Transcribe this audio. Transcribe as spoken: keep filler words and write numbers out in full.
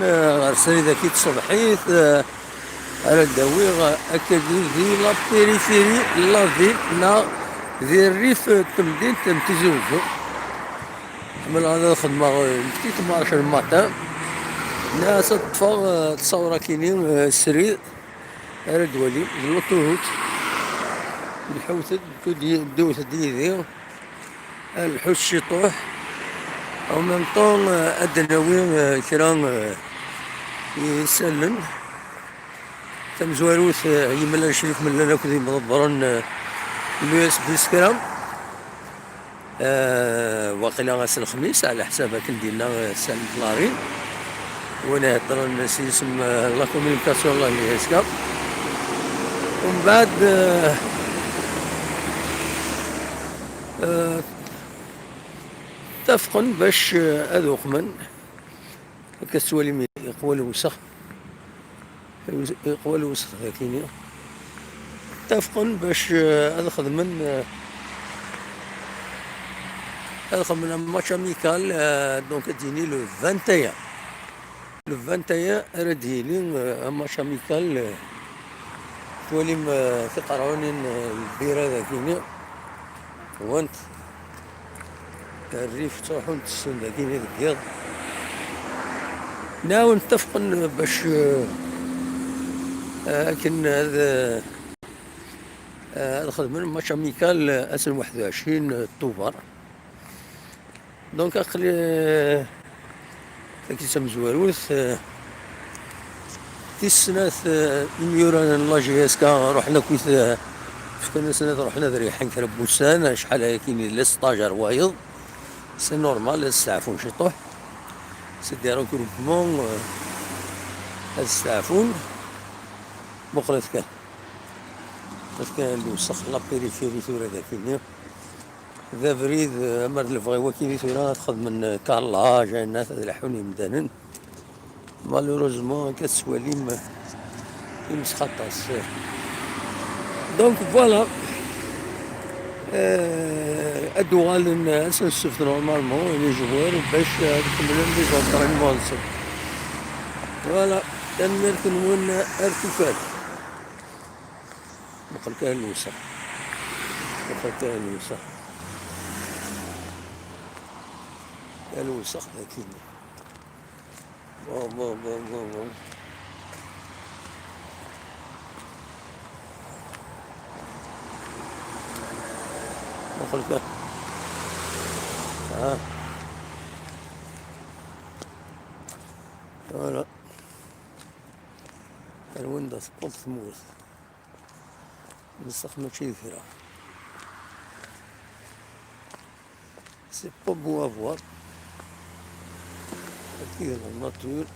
eh, ɣer srid-agi tṣebḥit, eh, ara d-awiɣ, eh, akka di, di la périphérie n la ville, neɣ di rrif, eh, n temdint n Tizi Uzzu. Ḥemmleɣ ad xedmeɣ, eh, une petite marche le matin. Nniɣ-as ad ṭṭfeɣ, eh, ttṣawṛa-kini, eh, srid, ara d-walim, d l'autoroute. Lḥut-d, ddu-, dduwt-d yid-i. Ad nḥuss ciṭuḥ. En même temps, euh, ad d-nawi, euh, kra, euh, n yisallen. Tamezwarut, euh, yemla Crif, mlal akked yimḍebbren, euh, n l'U S B s kra. Euh, waqila ass n lexmis, ɛla ḥsab akken d-yenna, euh, Salim Tlari. Win iheddren s yisem, euh, la communication, la J S K. Umbeɛd, euh, euh, ttafqen bac, euh, ad uqmen. Akka tettwalim iqwa lewsex. Iqwa lewsex dagini. Ttafqen bac, euh, ad xedmen, euh, ad xedmen un match amical, euh, donc ad d-yini le vingt et un. Le vingt et un ara d-yili, euh, un match amical, euh, twalim, euh, tiqerɛunin, euh, lbira dagini. Want rrif ttruḥun tessen dagini deg yiḍ. Nɛawen ttafqen bac, euh, euh, akken ad, euh, ad xedmen match amical, euh, ass n waḥed u ɛecrin Tubeṛ. Donc, aql-i, euh, tagi d tamezwarut, euh, tis snat, euh, imyura n la J S K ruḥen akkit, euh, fkan-asen ad ruḥen ad riḥen kra n wussan, acḥal ayakini les stages ar wayeḍ. C'est normal, ad steɛfun ciṭuḥ. C'est des regroupements, euh, ad steɛfun. Muqlet kan. Muqlet kan lewsex, la périphérie tura dagini. D abrid, eh, amar d lebɣi wakini tura ad xedmen, eh, carrelage, ayen ad leḥḥun yemdanen. Malheureusement, akka tettwalim, eh, imesxaṭas. Donc, voilà. Eh, ad d-uɣalen, eh, ass n ssebt normalement, les joueurs, bac, eh, ad kemmlen les entraînements-nsen. Voilà. Tanemmirt-nwen, eh, ar tufat. Muqel kan lewsex. Muqel kan lewsex. Lewsex dagini. Bon, bon, bon, bon, bon. Muqel kan. Ah. Voilà. Ar wanda tewweḍ tmurt. Lewsex mačči d kra. C'est pas beau à voir. Aquí de la nature.